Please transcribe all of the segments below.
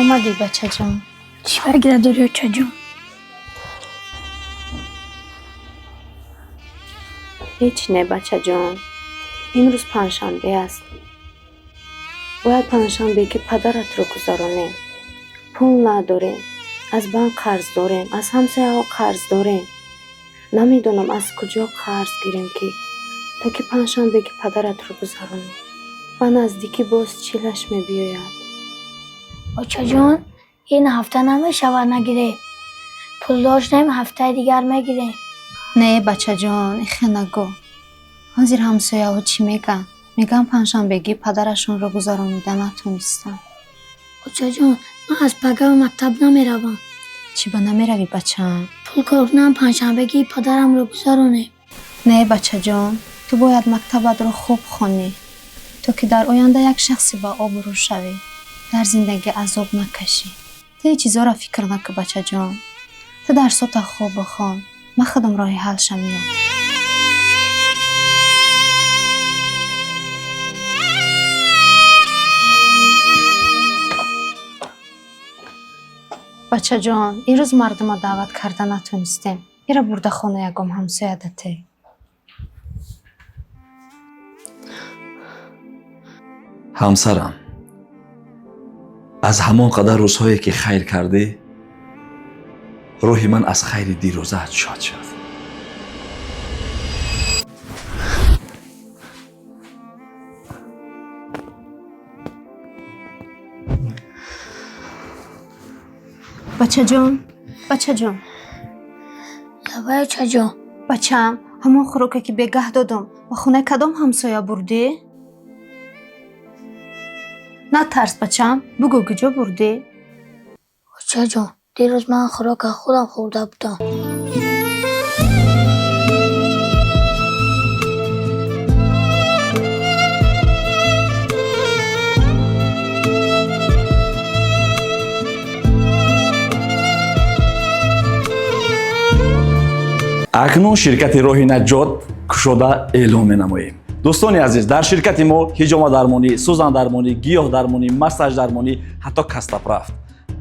Омадӣ, бачаҷон. Чӣ фарқида дорӣ, очаҷон? Ҳеҷ не, бачаҷон. Имрӯз панҷшанбе аст. Бояд панҷшанбеги падаратро гузаронем. Пул надорем. Аз банк қарз дорем, аз ҳамсояҳо қарз дорем. Намедонам, аз куҷо қарз гирем, ки то ки панҷшанбеги падаратро гузаронем. Ба наздикӣ боз чилаш мебиёяд. Очаҷон, ин ҳафта намешавад нагирем. Пул доштем, ҳафтаи дигар мегирем. Не, бачаҷон, ихе нагӯ. Ҳозир ҳамсояҳо чӣ мегӯянд? Мегӯянд, панҷшанбегӣ падарашонро гузаронида натонистанд. Очаҷон, ман аз пага ба мактаб намеравам. Чӣ ба намеравӣ, бачаам? Пул кор кунам, панҷшанбегии падарамро гузаронем. Не, бачаҷон, ту бояд мактабатро хуб хонӣ, то ки дар оянда як шахси ба обрӯ шавӣ, дар зиндагӣ азоб накашӣ. Ту ҳеҷ чизоро фикр накун, бачаҷон. Ту дарсота хуб бихон, ман худам роҳи ҳалша меёбам. Бачаҷон, имрӯз мардума даъват карда натонистем. Ира бурда хона ягон ҳамсоя дате. Ҳамсарам, аз ҳамон қадар рӯзҳое ки хайр кардӣ, рӯҳи ман аз хайри дирӯзаат шод шуд. Бачаҷон, бачаҷон. Лабай, очаҷон. Бачаам, ҳамон хӯроке ки бегаҳ додам, ба хонаи кадом ҳамсоя бурдӣ? Натарс, бачаам, бугӯ, куҷо бурдӣ? Очаҷон, дирӯз ман хӯрока худам хӯрда будам. Акнун ширкати роҳи наҷот кушода эълон менамоем. Дӯстони азиз, дар ширкати мо ҳиҷомадармонӣ, сӯзандармонӣ, гиёҳдармонӣ, массаждармонӣ, ҳатто костоправ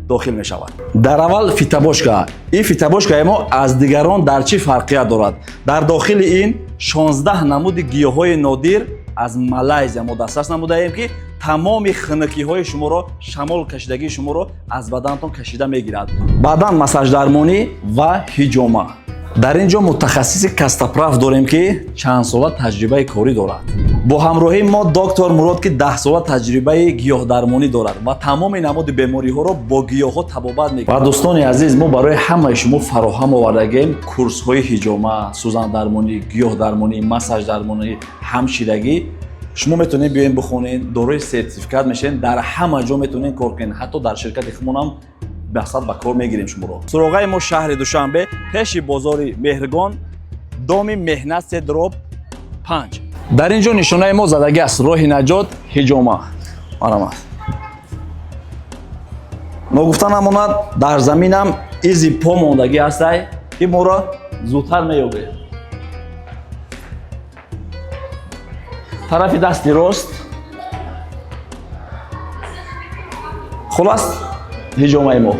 дохил мешавад. Дар аввал фитобочка. Ин фитобочкаи мо аз дигарон дар чӣ фарқият дорад? Дар дохили ин 16 намуди гиёҳҳои нодир аз Малайзия мо дастрас намудаем, ки тамоми хунукиҳои шуморо, шамол кашидагии шуморо аз баданатон кашида мегирад. Баъдан массаждармонӣ ва ҳиҷома. Дар ин ҷо мутахассиси костоправ дорем, ки чандсола таҷрибаи корӣ дорад. Бо ҳамроҳии мо доктор Мурод, ки 10сола таҷрибаи гиёҳдармонӣ дорад ва тамоми намуди бемориҳоро бо гиёҳҳо табобат мекунад. Ва дӯстони азиз, мо барои ҳамаи шумо фароҳам овардагем курсҳои ҳиҷома, сӯзандармонӣ, гиёҳдармонӣ, массаждармонӣ, ҳамширагӣ. Шумо метавонед биёед бихонед, дорои сертификат мешавед, дар ҳама ҷо метавонед кор кунед, ҳатто дар ширкати худмонам мақсад ба кор мегирем шуморо. Суроғаи мо шаҳри Душанбе, пеши бозори Меҳргон, доми Меҳнат 3/5. Дар ин ҷо нишонаи мо задагӣ аст: роҳи наҷот, ҳиҷома. Марҳамат. Ногуфта намонад, дар заминам изи по мондагӣ ҳастай, ки моро зудтар меёбед. Тарафи дасти рост. Хулас, ҳиҷомаи мо.